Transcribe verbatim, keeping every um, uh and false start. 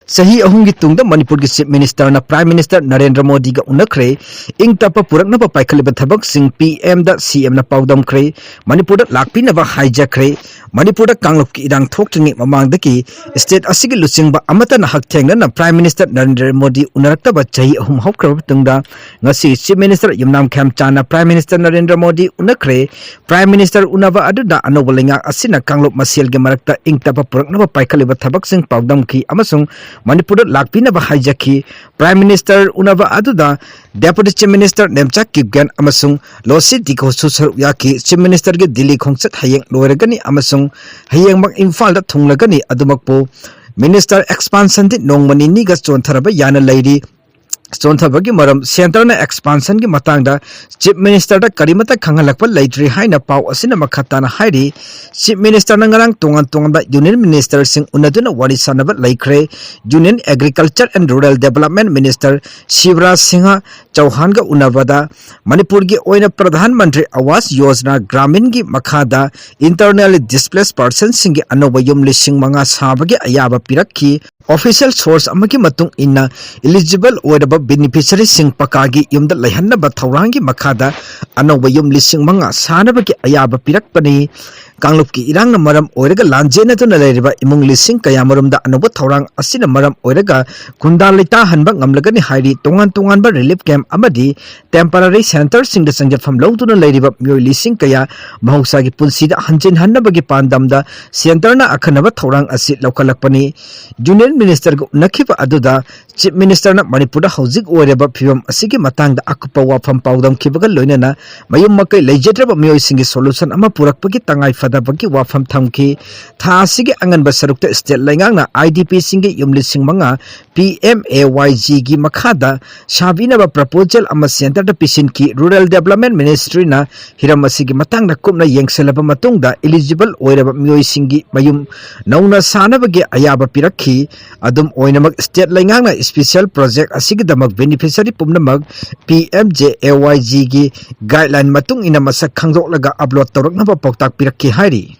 ꯆꯍꯤ ꯑꯍꯨꯝꯒꯤ ꯇꯨꯡꯗ ꯃꯅꯤꯄꯨꯔꯒꯤ Chief Minister ꯅ Prime Minister ꯅꯔꯦꯟꯗ꯭ꯔ ꯃꯣꯗꯤꯒ ꯎꯅꯈ꯭ꯔꯦ꯫ ꯏꯪ ꯇꯞꯄ ꯄꯨꯔꯛꯅꯕ ꯄꯥꯏꯈꯠꯂꯤꯕ ꯊꯕꯛꯁꯤꯡ P M ꯗ C M ꯅ ꯄꯥꯎꯗꯝꯈ꯭ꯔꯦ꯫ ꯃꯅꯤꯄꯨꯔꯗ ꯂꯥꯛꯄꯤꯅꯕ ꯍꯥꯏꯖꯈ꯭ꯔꯦ꯫ ꯃꯅꯤꯄꯨꯔꯗ ꯀꯥꯡꯂꯨꯞꯀꯤ ꯏꯔꯥꯡ ꯊꯣꯛꯇ꯭ꯔꯤꯉꯩ ꯃꯃꯥꯡꯗꯒꯤ state ꯑꯁꯤꯒꯤ ꯂꯨꯆꯤꯡꯕ ꯑꯃꯠꯇꯅ ꯍꯛꯊꯦꯡꯅꯅ Prime Minister ꯅꯔꯦꯟꯗ꯭ꯔ ꯃꯣꯗꯤ ꯎꯅꯔꯛꯇꯕ ꯆꯍꯤ ꯑꯍꯨꯝ ꯍꯧꯈ꯭ꯔꯕ ꯃꯇꯨꯡꯗ, ꯉꯁꯤ Chief Minister ꯌꯨꯝꯅꯥꯝ ꯈꯦꯝꯆꯥꯟꯅ Prime Minister Narendra Modi ꯎꯅꯈ꯭ꯔꯦ꯫ Prime Minister ꯎꯅꯕ ꯑꯗꯨꯗ ꯑꯅꯧꯕ ꯂꯩꯉꯥꯛ ꯑꯁꯤꯅ ꯀꯥꯡꯂꯨꯞ ꯃꯁꯦꯜꯒꯤ ꯃꯔꯛꯇ ꯏꯪ ꯇꯞꯄ ꯄꯨꯔꯛꯅꯕ ꯄꯥꯏꯈꯠꯂꯤꯕ ꯊꯕꯛꯁꯤꯡ ꯄꯥꯎꯗꯝꯈꯤ ꯑꯃꯁꯨꯡ ꯃꯅꯤꯄꯨꯔꯗ ꯂꯥꯛꯄꯤꯅꯕ ꯍꯥꯏꯖꯈꯤ꯫ Prime Minister ꯎꯅꯕ ꯑꯗꯨꯗ Deputy Chief Minister Nemcha Kipgen ꯑꯃꯁꯨꯡ ꯂꯣꯁꯤ ꯗꯤꯀꯣꯁꯨ ꯁꯔꯨꯛ ꯌꯥꯈꯤ꯫ Chief Minister ꯒꯤ ꯗꯤꯜꯂꯤ ꯈꯣꯡꯆꯠ ꯍꯌꯦꯡ ꯂꯣꯏꯔꯒꯅꯤ ꯑꯃꯁꯨꯡ ꯍꯌꯦꯡꯃꯛ ꯏꯝꯐꯥꯜꯗ ꯊꯨꯡꯂꯒꯅꯤ꯫ ꯑꯗꯨꯃꯛꯄꯨ, Minister expansion ꯗꯤ ꯅꯣꯡꯃ ꯅꯤꯅꯤꯒ ꯆꯣꯟꯊꯔꯕ ꯌꯥꯅ ꯂꯩꯔꯤ꯫ ꯆꯣꯟꯊꯕꯒꯤ ꯃꯔꯝ, Centre ꯅ expansion ꯒꯤ ꯃꯇꯥꯡꯗ Chief Minister ꯗ ꯀꯔꯤꯃꯠꯇ ꯈꯪꯍꯜꯂꯛꯄ ꯂꯩꯇ꯭ꯔꯤ ꯍꯥꯏꯅ ꯄꯥꯎ ꯑꯁꯤꯅ ꯃꯈꯥ ꯇꯥꯅ ꯍꯥꯏꯔꯤ꯫ Chief Minister ꯅ ꯉꯔꯥꯡ ꯇꯣꯉꯥꯟ ꯇꯣꯉꯥꯟꯕ Union Minister ꯁꯤꯡ ꯎꯅꯗꯨꯅ ꯋꯥꯔꯤ ꯁꯥꯅꯕ ꯂꯩꯈ꯭ꯔꯦ꯫ Union Agriculture and Rural Development Minister Shivraj Singh ꯆꯧꯍꯥꯟꯒ ꯎꯅꯕꯗ ꯃꯅꯤꯄꯨꯔꯒꯤ ꯑꯣꯏꯅ ꯄ꯭ꯔꯙꯥꯟ ꯃꯟꯇ꯭ꯔꯤ ꯑꯋꯥꯁ ꯌꯣꯖꯅꯥ ꯒ꯭ꯔꯥꯃꯤꯟꯒꯤ ꯃꯈꯥꯗ internally displaced person ꯁꯤꯡꯒꯤ ꯑꯅꯧꯕ ꯌꯨꯝ ꯂꯤꯁꯤꯡ ꯃꯉꯥ ꯁꯥꯕꯒꯤ ꯑꯌꯥꯕ ꯄꯤꯔꯛꯈꯤ꯫ Official source ꯑꯃꯒꯤ ꯃꯇꯨꯡ ꯏꯟꯅ, eligible ꯑꯣꯏꯔꯕ beneficiary ꯁꯤꯡ ꯄꯀꯥꯒꯤ ꯌꯨꯝꯗ ꯂꯩꯍꯟꯅꯕ ꯊꯧꯔꯥꯡꯒꯤ ꯃꯈꯥꯗ ꯑꯅꯧꯕ ꯌꯨꯝ ꯂꯤꯁꯤꯡ ꯃꯉꯥ ꯁꯥꯅꯕꯒꯤ ꯑꯌꯥꯕ ꯄꯤꯔꯛꯄꯅꯤ꯫ ꯀꯥꯡꯂꯨꯞꯀꯤ ꯏꯔꯥꯡꯅ ꯃꯔꯝ ꯑꯣꯏꯔꯒ ꯂꯥꯟꯖꯦꯟꯅꯗꯨꯅ ꯂꯩꯔꯤꯕ ꯏꯃꯨꯡ ꯂꯤꯁꯤꯡ ꯀꯌꯥꯃꯔꯨꯝꯗ ꯑꯅꯧꯕ ꯊꯧꯔꯥꯡ ꯑꯁꯤꯅ ꯃꯔꯝ ꯑꯣꯏꯔꯒ ꯈꯨꯟꯗꯥ ꯂꯩꯇꯥꯍꯟꯕ ꯉꯝꯂꯒꯅꯤ ꯍꯥꯏꯔꯤ꯫ ꯇꯣꯉꯥꯟ ꯇꯣꯉꯥꯟꯕ relief camp ꯑꯃꯗꯤ temporary centre ꯁꯤꯡꯗ ꯆꯪꯖꯐꯝ ꯂꯧꯗꯨꯅ ꯂꯩꯔꯤꯕ ꯃꯤꯑꯣꯏ ꯂꯤꯁꯤꯡ ꯀꯌꯥ ꯃꯍꯧꯁꯥꯒꯤ ꯄꯨꯟꯁꯤꯗ ꯍꯟꯖꯤꯟꯍꯟꯅꯕꯒꯤ ꯄꯥꯟꯗꯝꯗ Centre ꯅ ꯑꯈꯟꯅꯕ ꯊꯧꯔꯥꯡ ꯑꯁꯤ ꯂꯧꯈꯠꯂꯛꯄꯅꯤ꯫ Union Minister ꯒ ꯎꯅꯈꯤꯕ ꯑꯗꯨꯗ Chief Minister ꯅ ꯃꯅꯤꯄꯨꯔꯗ ꯍꯧꯖꯤꯛ ꯑꯣꯏꯔꯤꯕ ꯐꯤꯚꯝ ꯑꯁꯤꯒꯤ ꯃꯇꯥꯡꯗ ꯑꯀꯨꯞꯄ ꯋꯥꯐꯝ ꯄꯥꯎꯗꯝꯈꯤꯕꯒ ꯂꯣꯏꯅꯅ ꯃꯌꯨꯝ ꯃꯀꯩ ꯂꯩꯖꯗ꯭ꯔꯕ ꯃꯤꯑꯣꯏꯁꯤꯡꯒꯤ solution ꯑꯃ ꯄꯨꯔꯛꯄꯒꯤ ꯇꯉꯥꯏ ꯐꯗꯕꯒꯤ ꯋꯥꯐꯝ ꯊꯝꯈꯤ꯫ ꯊꯥ ꯑꯁꯤꯒꯤ ꯑꯉꯟꯕ ꯁꯔꯨꯛꯇ state ꯂꯩꯉꯥꯛꯅ I D P ꯁꯤꯡꯒꯤ ꯌꯨꯝ ꯂꯤꯁꯤꯡ ꯃꯉꯥ P M A Y G ꯒꯤ ꯃꯈꯥꯗ ꯁꯥꯕꯤꯅꯕ proposal ꯑꯃ Centre ꯗ ꯄꯤꯁꯤꯟꯈꯤ꯫ Rural Development Ministry ꯅ ꯍꯤꯔꯝ ꯑꯁꯤꯒꯤ ꯃꯇꯥꯡꯗ ꯀꯨꯞꯅ ꯌꯦꯡꯁꯤꯜꯂꯕ ꯃꯇꯨꯡꯗ eligible ꯑꯣꯏꯔꯕ ꯃꯤꯑꯣꯏꯁꯤꯡꯒꯤ ꯃꯌꯨꯝ ꯅꯧꯅ ꯁꯥꯅꯕꯒꯤ ꯑꯌꯥꯕ ꯄꯤꯔꯛꯈꯤ꯫ ꯑꯗꯨꯝ ꯑꯣꯏꯅꯃꯛ, state ꯂꯩꯉꯥꯛꯅ special project ꯑꯁꯤꯒꯤꯗꯃꯛ beneficiary ꯄꯨꯝꯅꯃꯛ P M J A Y G ꯒꯤ guideline ꯃꯇꯨꯡ ꯏꯟꯅ ꯃꯁꯛ ꯈꯪꯗꯣꯛꯂꯒ upload ꯇꯧꯔꯛꯅꯕ ꯄꯥꯎꯇꯥꯛ ꯄꯤꯔꯛꯈꯤ ꯍꯥꯏꯔꯤ꯫